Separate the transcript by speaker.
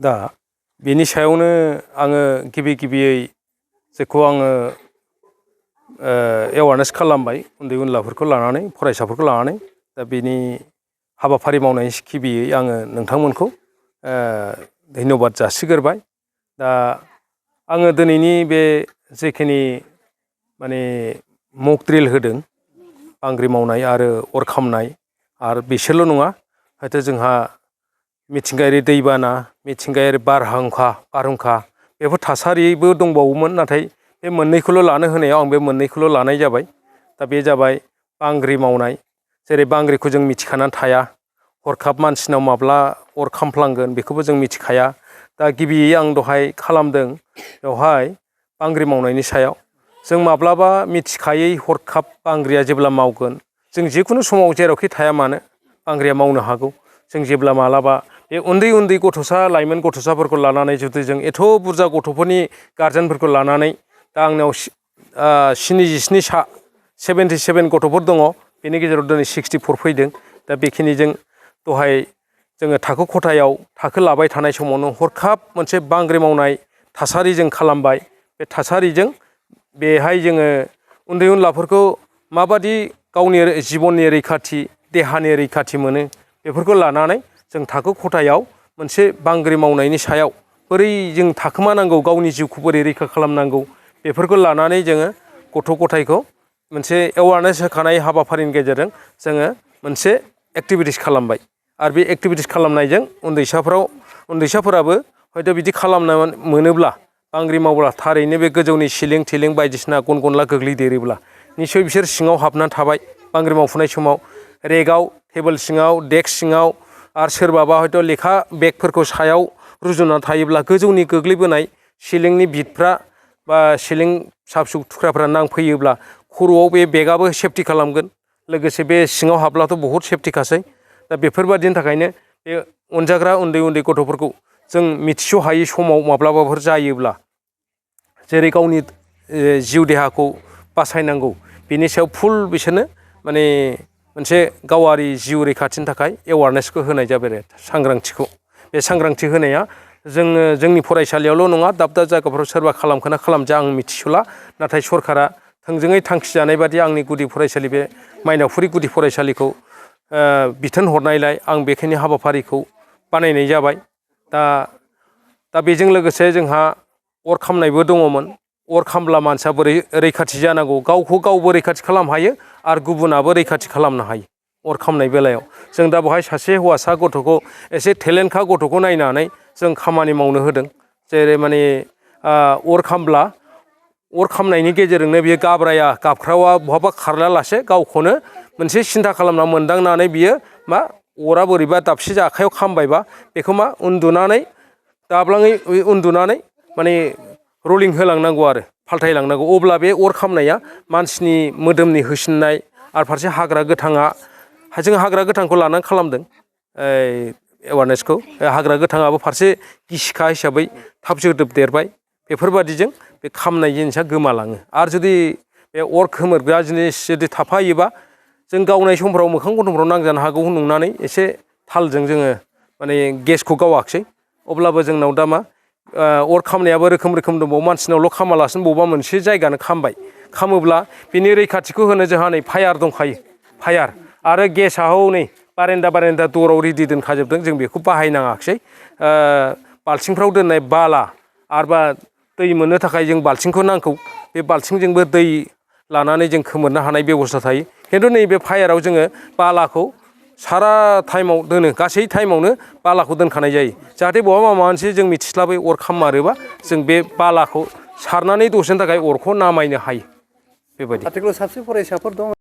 Speaker 1: दा बेनि सायावनो आङो गिबियै जेखौ आङो एवारनेस खालामबाय उन्दै उनलाफोरखौ लानानै फरायसाफोरखौ लानानै दा बेनि हाबाफारि मावनायनि गिबियै आङो नोंथांमोनखौ धन्यबाद जासिग्रोबाय। दा आङो दिनैनि बे जेखिनि माने मक ड्रिल होदों बांग्रि मावनाय आरो अर खामनाय आरो बिसोरल' नङा हयथ' जोंहा मिथिंगायारि दैबाना मिथिंगायारि बारहुंखा बेफोर थासारिबो दंबावोमोन नाथाय बे मोननैखौल' लानो होनायाव आं बे मोननैखौल' लानाय जाबाय। दा बे जाबाय बांग्रि मावनाय जेरै बांग्रिखौ जों मिथिखानानै थाया हरखाब मानसिनाव माब्ला अर खामफ्लांगोन बेखौबो जों मिथिखाया। दा गिबियै आं दहाय खालामदों बेवहाय बांग्रि मावनायनि सायाव जों माब्लाबा मिथिखायै हरखाब बांग्रिया जेब्ला मावगोन जों जिखुनु समाव जेरावखि थाया मानो बांग्रिया मावनो हागौ। जों जेब्ला मालाबा बे उन्दै गथ'सा लाइमोन गथ'साफोरखौ लानानै जुदि जों एथ' बुरजा गथ'फोरनि गारजेनफोरखौ लानानै दा आंनाव 77 गथ'फोर दङ बेनि गेजेराव दिनै 64 फैदों। दा बेखिनिजों दहाय जोङो थाखो खथायाव थाखो लाबाय थानाय समावनो हरखाब मोनसे बांग्रि मावनाय थासारि जों खालामबाय। बे थासारिजों बेहाय जोङो उन्दै उनलाफोरखौ माबादि गावनि जिबननि रैखाथि देहानि रैखाथि मोनो बेफोरखौ लानानै जों थाखो खथायाव मोनसे बांग्रि मावनायनि सायाव बोरै जों थाखोमानांगौ गावनि जिउखौ बोरै रैखा खालामनांगौ बेफोरखौ लानानै जोङो गथ' गथायखौ मोनसे एवारनेस होखानाय हाबाफारिनि गेजेरजों जोङो मोनसे एक्टिभिटिस खालामबाय। आरो बे एक्टिभिटिस खालामनायजों उन्दैसाफोराबो हयथ' बिदि खालामनो मोनोब्ला बांग्रि मावब्ला थारैनो बे गोजौनि सिलिं थिलिं बायदिसिना गनगनला गोग्लैदेरोब्ला निसय बिसोर सिङाव हाबनानै थाबाय बांग्रि मावफुनाय समाव रेगाव टेबोल सिङाव डेस्क सिङाव आरो सोरबाबा हयथ' लेखा बेगफोरखौ सायाव रुजुनानै थायोब्ला गोजौनि गोग्लैबोनाय सिलिंनि बिटफ्रा बा सिलिं फिसा फिसौ थुख्राफ्रा नांफैयोब्ला खर'आव बे बेगआबो सेफटि खालामगोन लोगोसे बे सिङाव हाब्लाथ' बहुद सेफटिखासै। दा बेफोरबादिनि थाखायनो बे अनजाग्रा उन्दै गथ'फोरखौ जों मिथिस' हायै समाव माब्लाबाफोर जायोब्ला जेरै गावनि जिउ देहाखौ बासायनांगौ बिनि सायाव फुल बिसोरनो माने मोनसे गावारि जिउ रैखाथिनि थाखाय एवारनेसखौ होनाय जाबाय आरो सांग्रांथिखौ। बे सांग्रांथि होनाया जोङो जोंनि फरायसालियावल' नङा दाब जायगाफोराव सोरबा खालामखोना खालामजा आं मिथिस'ला नाथाय सरकारा थोंजोङै थांखि जानाय बादि आंनि गुदि फरायसालि बे मायनावफुरि गुदि फरायसालिखौ बिथोन हरनायलाय आं बेखिनि हाबाफारिखौ बानायनाय जाबाय। दा बेजों लोगोसे जोंहा अर खामनायबो दङमोन। अर खामब्ला मानसिया बोरै रैखाथि जानांगौ गावखौ गावबो रैखाथि खालामनो हायो आरो गुबुनाबो रैखाथि खालामनो हायो अर खामनाय बेलायाव। जों दा बेवहाय सासे हौवासा गथ'खौ एसे टेलेन्टखा गथ'खौ नायनानै जों खामानि मावनो होदों। जेरै माने अर खामनायनि गेजेरजोंनो बियो गाबख्रावा बहाबा खारलायालासे गावखौनो मोनसे सिन्था खालामना मोनदांनानै बियो मा अरा बोरैबा दाबसे आखायाव खामबायबा बेखौ मा उन्दुनानै दाब्लाङै उन्दुनानै माने रलिं होलांनांगौ आरो फाल्थायलांनांगौ अब्ला बे अर खामनाया मानसिनि मोदोमनि होसिननाय आरो फारसे हाग्रा गोथाङा जों हाग्रा गोथांखौ लानानै खालामदों एवारनेसखौ। हाग्रा गोथाङाबो फारसे गिसिखा हिसाबै थाब जोदोब देरबाय बेफोरबादिजों बे खामनाय जिनिसा गोमालाङो। आरो जुदि बे अर खोमोरग्रा जिनिस जुदि थाफायोबा जों गावनाय समफ्राव मोखां गन्थंफ्राव नांजानो हागौ नंनानै एसे थालजों जोङो माने गेसखौ गावाखिसै। अब्लाबो जोंनाव दा मा अर खामनायाबो रोखोम दंबावो मानसिनावल' खामालासिनो बबेबा मोनसे जायगानो खामबाय खामोब्ला बिनि रैखाथिखौ होनो जोंहा नै फायार दंखायो फायार आरो गेसआ हनै बारेन्दा दराव रेडि दोनखाजोबदों जों बेखौ बाहायनाङाखिसै। बाल्थिंफ्राव दोननाय बाला आरोबा दै मोननो थाखाय जों बाल्थिंखौ नांगौ बे बाल्थिंजोंबो दै लानानै जों खोमोरनो हानाय बेबस्था थायो। खिन्थु नैबे फायाराव जोङो बालाखौ सारा टाइमाव दोनो गासै टाइमावनो बालाखौ दोनखानाय जायो जाहाथे बहाबा माबा मोनसे जों मिथिस्लाबै अर खाममारोबा जों बे बालाखौ सारनानै दसेनि थाखाय अरखौ नामायनो हायो बेबायदि।
Speaker 2: आथिखालाव साबसे फरायसाफोर दं।